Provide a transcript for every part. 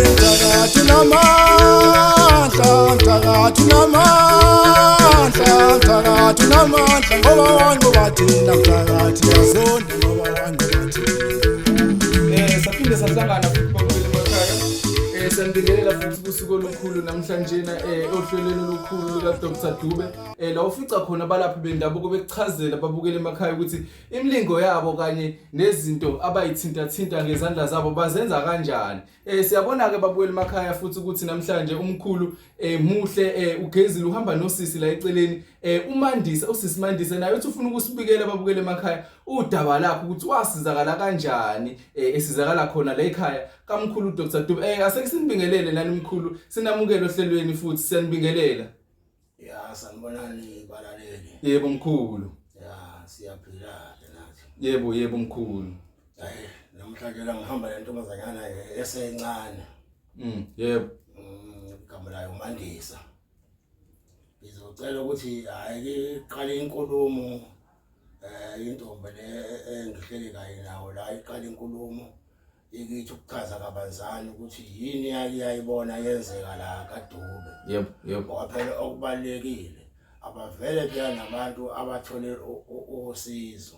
Mthakathi unamandla, mthakathi unamandla, mthakathi unamandla ngoba wanqoba thina, mthakathi yazonda ngoba wanqoba thina. Saphinde sahlangana futhi babukeli emakhaya. Sanibingelela futhi kusuku olukhulu namhlanje na ohlelweni olukhulu lika Dr Dube. La ufica khona abalaphi bendabuko bekuchazela babukeli emakhaya ukuthi imilingo yabo kanye nezinto abayithintathinta ngezandla zabo bazenza kanjani. Siyabona ke babukeli emakhaya futhi ukuthi namhlanje umkhulu muhle ugezile uhamba nosisi la eceleni uMandisa usisi Mandisa naye uthi ufuna ukusibikela babukeli emakhaya udaba lakhe ukuthi wasizakala kanjani esizakala khona la ekhaya kamkhulu Dr Dube. Aseke sinibingelele nani mkhulu, sinamukele ohlelweni futhi siyanibingelela. Ya, sanibonani balaleli. Yebo mkhulu. Ya, siyaphila ke nathi. Yebo yebo mkhulu. Hayi, namhlanje la ngihamba lentombazanyana esencane. Yebo. Igama layo uMandisa. Ngizocela ukuthi hayi iqale inkulumo intombi le engihleli kanye nawo la iqale inkulumo ikithi ukuchaza kabanzana ukuthi yini yake yayibona yenzeka la kaDube. Yebo yebo. Ngoba phela okubalulekile abavele phela nabantu abathole usizo.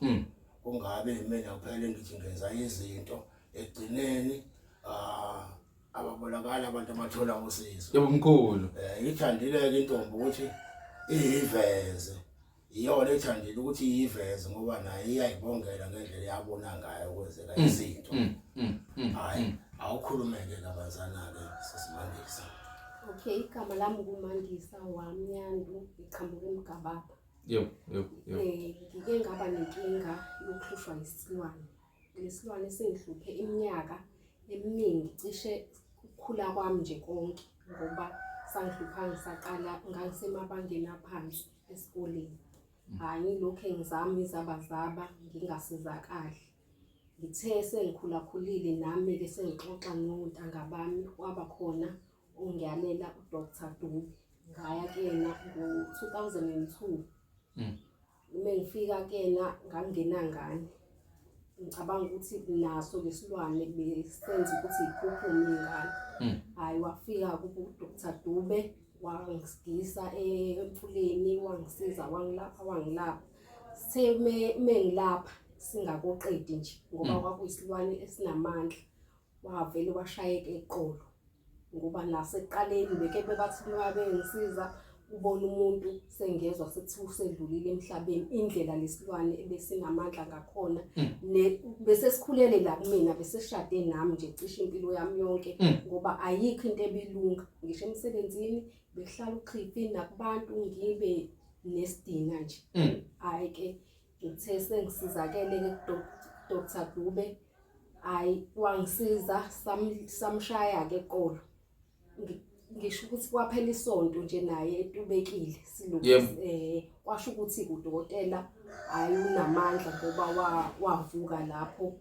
Kungabe mina kuphela ngithi ngenza izinto ekugcineni ababonakala abantu abathola usizo. Yebo mkhulu. Ithandile ke intombi ukuthi iyiveze. Iyona ethandile ukuthi iyiveze ngoba naye iyayibongela ngendlela yabona ngayo kwenzeka izinto. Hayi, awukhulumeke kabanzana ke sisiMandisa. Okay, igama lami nguMandisa waMnyandu, ngiqhamuka eMgababa. Yebo yebo yebo. Ngike ngaba nenkinga yokuhlushwa isilwane. Lesilwane singihluphe iminyaka eminingi, cishe ukukhula kwami nje konke, ngoba sangihlupha ngisaqala ngangisemabangeni aphansi esikoleni. Hhayi, ngilokhu ngizama izabazaba ngingasizakali. Ngithe sengikhulakhulile nami-ke sengixoxa nontanga bami, kwaba khona ongiyalela uDr Dube. Ngaya kuyena ngo-2002. Uma ngifika kuyena ngangingenangane. Ngicabanga ukuthi naso lesilwane besenza ukuthi iphuphume ingane. Hhayi, wafika kuDr Dube wangisigisa emfuleni, wangisiza wangilapha wangilapha. Sithe mengilapha singakoqedi nje ngoba kwakuyisilwane esinamandla, wavele washayeka eqolo. Ngoba nasekuqaleni beke bebathi uma bengisiza ubona umuntu sengezwa sekuthiwa usedlulile emhlabeni, indlela lesilwane ebesinamandla ngakhona. Bese sikhulele la kumina, beseshade nami nje cishe impilo yami yonke, ngoba ayikho into ebilunga. Ngisho emsebenzini bekuhlala uchifi nakubantu ngibe nesidina nje. Hhayi ke ngithe sengisizakele ke Dr Dube, hhayi wangisiza samshaya ke eqolo. Ngisho ukuthi kwaphela isonto nje naye etubekile silokhu kwasho ukuthi udokotela hayi unamandla ngoba wavuka lapho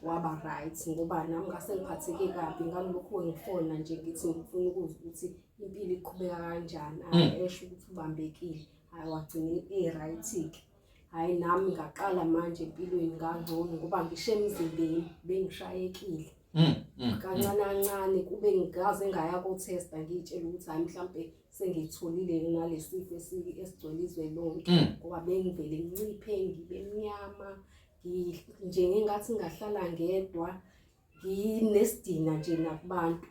waba right, ngoba nami ngase ngiphatheke kabi ngalokhu ngifona nje ngithi ngifuna ukuzwa ukuthi impilo iqhubeka kanjani. Hhayi esho ukuthi ubambekile, hhayi wagcina e-right ke. Hhayi nami ngaqala manje empilweni ngangcono ngoba ngisho emzimbeni bengishayekile. Kancane kancane kube ngingaze ngaya ko-testa ngiyitshela ukuthi hhayi mhlampe sengitholile nalesifo esigcwele izwe lonke, ngoba bengivele nginciphe ngibe mnyama nje ngingathi ngahlala ngedwa nginesidina nje nakubantu.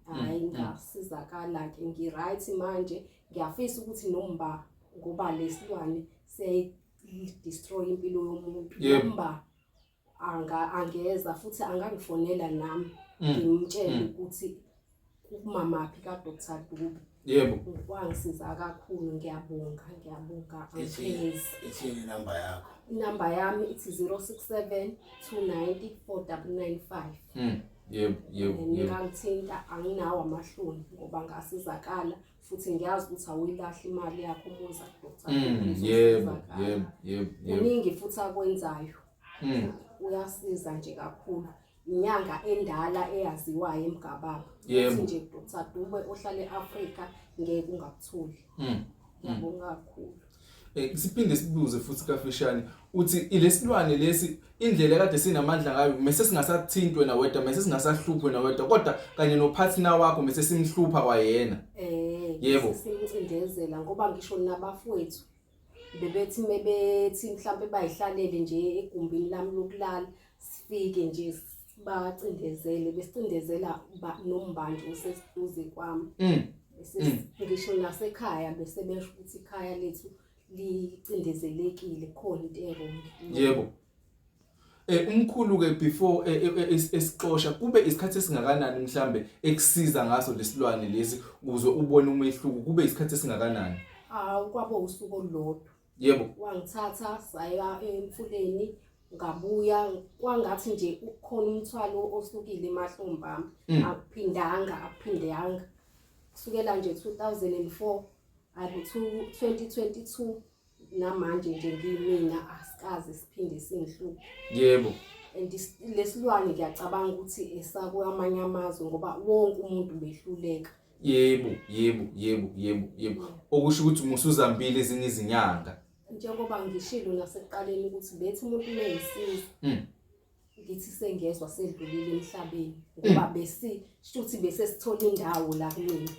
Hhayi ngasizakala ke, ngi-right manje. Ngiyafisa ukuthi nomba ngoba lesilwane siyayi-destroy impilo yomuntu. Nomba angeza futhi angangifonela nami ngimtshele ukuthi kumamaphi kaDr Dube. Yebo. Wangisiza kakhulu, ngiyabonga, ngiyabonga. Angiphezi. Ithini inamba yakho? Inamba yami ithi 067 290 4995. Yebo, yebo, yebo. Ngangithinta anginawo amahloni ngoba ngasizakala futhi ngiyazi ukuthi awuyilahli imali yakho umuza Dr. Dube. Yebo, yebo, yebo, yebo. Kuningi futhi akwenzayo. Uyasiza nje kakhulu. Inyanga endala eyaziwayo eMgababa. Yebo. Nje Dr Dube ohlala eAfrika ngeke ungakutholi. Ngiyabonga kakhulu. Siphinde sibuze futhi kafishane uthi ilesilwane lesi indlela kade sinamandla ngayo mese singasathintwe na wedwa, mese singasahluphi na wedwa, kodwa kanye nopartner wakho mese simhlupha kwayena. Yebo. Simcindezela ngoba ngisho nabafowethu bebethi mebethi mhlambe bayihlalele nje egumbini lami lokulala, sifike nje bacindezele, besicindezela nombantu oseduze kwami. Ngisho nasekhaya bese besho ukuthi ikhaya lethu licindezelekile, khona into e-wrong. Yebo. Umkhulu ke before esixosha kube isikhathi esingakanani mhlambe ekusiza ngaso lesilwane lesi ukuze ubone umehluko, kube isikhathi esingakanani? Awu, kwaba usuku olulodwa. Yebo. Wangithatha saya emfuleni, ngabuya kwangathi nje ukhona umthwalo osukile emahlombe ami. Akuphindanga kusukela nje 2004 ayibo 2022 namanje nje ngimina asikaze siphinde singihluphe. Yebo. And lesilwane ngiyacabanga ukuthi esakwamanye amazwe ngoba wonke umuntu behluleka. Yebo, yebo, yebo, yebo, yebo. Okusho ukuthi musuzambile ezinye izinyanga. Njengoba ngishilo nasekuqaleni ukuthi bethi umuntu uyisiza. Ngithi sengezwa sedlulile emhlabeni ngoba besi shuthi bese sithola indawo la kumina.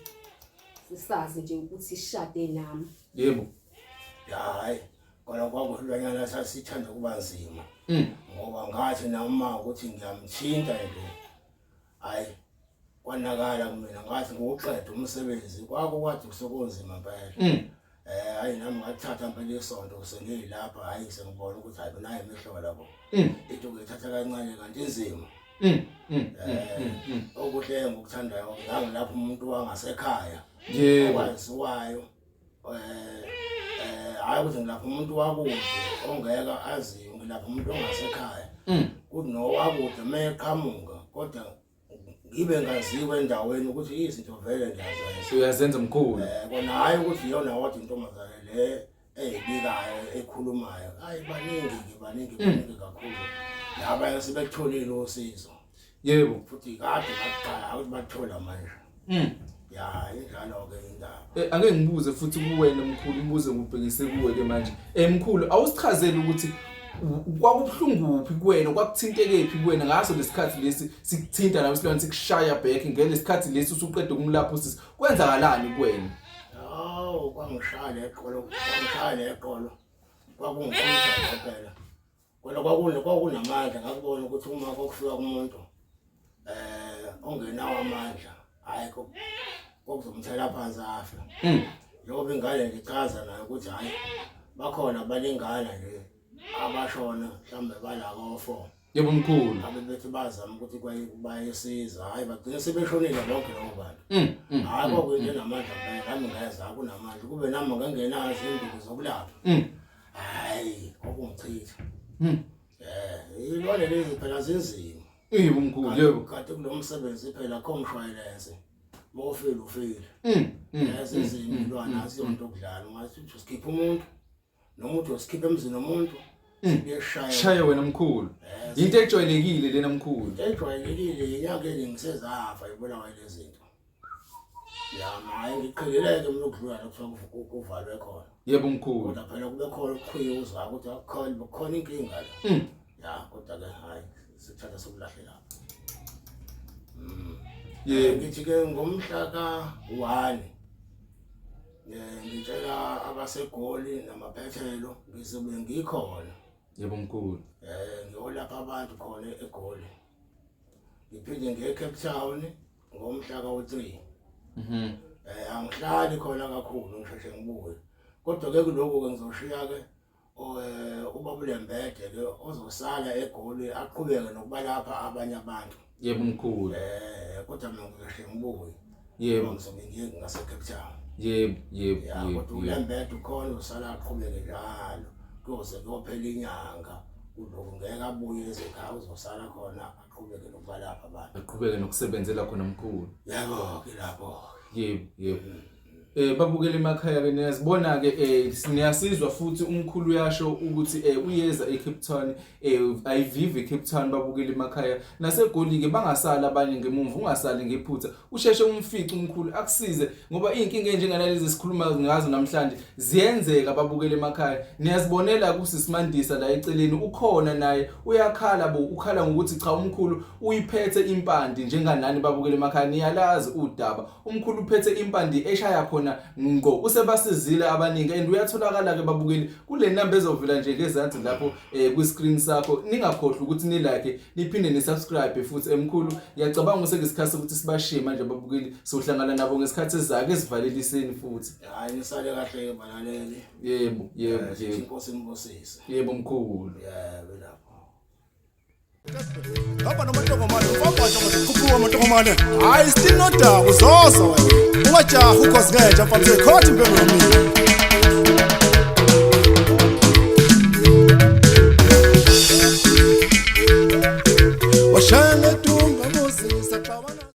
Sisazi nje ukuthi sishade nami. Yebo. Hayi, kona kwakuhlwanyana sasithanda kuba nzima. Ngoba ngathi noma ukuthi ngiyamthinta nje. Hayi, kwanakala kumina ngathi ngokuqeda umsebenzi kwakho kwathi kusekunzima impela. Hayi nami ngathatha impela isonto sengiyilapha, hayi sengibona ukuthi hayi nayi imihlola bo. Into ngiyithatha kancane kanti inzima. Okuhle ngokuthandayo ngangilapha umuntu wangasekhaya. Yebo. Owaziwayo. Hayi ukuthi ngilapha umuntu wakude ongeke aziwe, ngilapha umuntu ongasekhaya. Kuthi nowakude meqhamuka kodwa ngibe ngaziwe endaweni ukuthi izinto vele ngiyazenza. Uyazenza mkhulu. Kona hayi ukuthi iyona kodwa intombazane le eyibikayo ekhulumayo. Hayi baningi baningi baningi kakhulu. Laba sebetholile usizo. Yebo. Futhi kade baqala ukuthi bathola manje. Ya, injalo ke indaba. Ake ngibuze futhi kuwena mkhulu, umbuze ngubhekise kuwe ke manje. Mkhulu, awusichazele ukuthi kwakubuhlungu kuphi kuwena, kwakuthintekephi kuwena ngaso lesikhathi lesi sikuthinta nawe isilwane sikushaya back ngelesikhathi lesi usuqeda ukumlapha usisi, kwenzakalani kuwena? Hawu, kwangishaya eqolo, kwangishaya eqolo. Kwakungishaya phela. Kona kwakunamandla, ngakubona ukuthi uma kokufika kumuntu ongenawo amandla, hayi kokuzomthela phansi afe. Njengoba ingane ngichaza nayo ukuthi hayi bakhona balingana nje abashona mhlambe bala ko-4. Yebo mkhulu. Abe bethi bazama ukuthi bayisiza, hayi bagcina sebeshonile bonke labo bantu. Hayi kwakuyinto enamandla phela, nami ngeza kunamandla kube nami ngangenazo induku zokulapha. Hayi kwakungichitha. Ilwane lezi phela zinzima. Yebo mkhulu, yebo. Kanti kulo msebenzi phela akho mshwayelense. Mawufile ufile. Zinzima ilwane, asiyonto okudlala. Ungathi uthi usikhipha umuntu noma uthi usikhipha emzini womuntu, siyeshaya. Shaya wena mkhulu. Into ejwayelekile lena mkhulu. Into ejwayelekile inyanga eningisezafa ibulawa lezi zinto. Ya, hayi ngiqheleleke mina ukudlula lokho kuvalwe khona. Yebo mkhulu. Kodwa phela kube khona ukuqhwiya uzwa ukuthi akukhona, kukhona inkinga la. Ya, kodwa ke hayi sithatha sokulahle lapha. Yebo. Ngithi ke ngomhla ka-1 ngitshela abaseGoli namaphethelo ngizobe ngikhona. Yebo mkhulu. Ngiyolapha abantu khona eGoli. Ngiphinde ngiye eCape Town ngomhla ka-3. Angihlali khona kakhulu, ngisheshe ngibuye. Kodwa ke kuloko ke ngizoshiya ke ubaba uLembede ke ozosala eGoli aqhubeke nokubalapha abanye abantu. Yebo mkhulu. Kodwa mina ngisheshe ngibuye. Yebo. Ngizobe ngiye ngase Cape Town. Yebo, yebo, Ya, yebo, kodwa yebo. uLembede ukhona usala aqhubeke njalo. Kuyoze kuyophela inyanga. Kuloko ngeke abuye ezekhaya, uzosala khona aqhubeke nokubalapha abantu. Aqhubeke nokusebenzela khona mkhulu. Yebo ke lapho. Yebo, yebo. Eh babukele emakhaya ke niyazibona ke eh niyasizwa futhi umkhulu uyasho ukuthi eh uyeza eCape Town eh ayivive eCape Town babukele emakhaya naseGoli ke bangasali abanye ngemumva ungasali ngephutha usheshe umfice umkhulu akusize ngoba izinkinga enjengalezi sikhuluma ngazo namhlanje ziyenzeka babukele emakhaya niyazibonela kusisimandisa la eceleni ukhona naye uyakhala bo ukhala ngokuthi cha umkhulu uyiphethe impandi njenganani babukele emakhaya niyalazi udaba umkhulu uphethe impandi eshaya khona ngqo usebasizile abaningi and uyatholakala ke babukeli kule namba ezovela nje ngezansi lapho eh, kwi screen sakho ningakhohlwa ukuthi ni like niphinde ni subscribe futhi emkhulu ngiyacabanga usekesikhathi sokuthi sibashiye manje ababukeli sohlangana nabo ngesikhathi esizayo esivaleliseni futhi Hayi nisale kahle ke balaleli. Yebo, yebo, Eh, sithi yebo. Inkosi inibusise. Yebo mkhulu. Yebo lapho. Hamba nomantokomane, mfabhatsha khuphuka amantokomane. Hayi stinodaba uzoza wena. Ungajahi ukhozi ngenja mfana uzoyikhotha impembe yomile.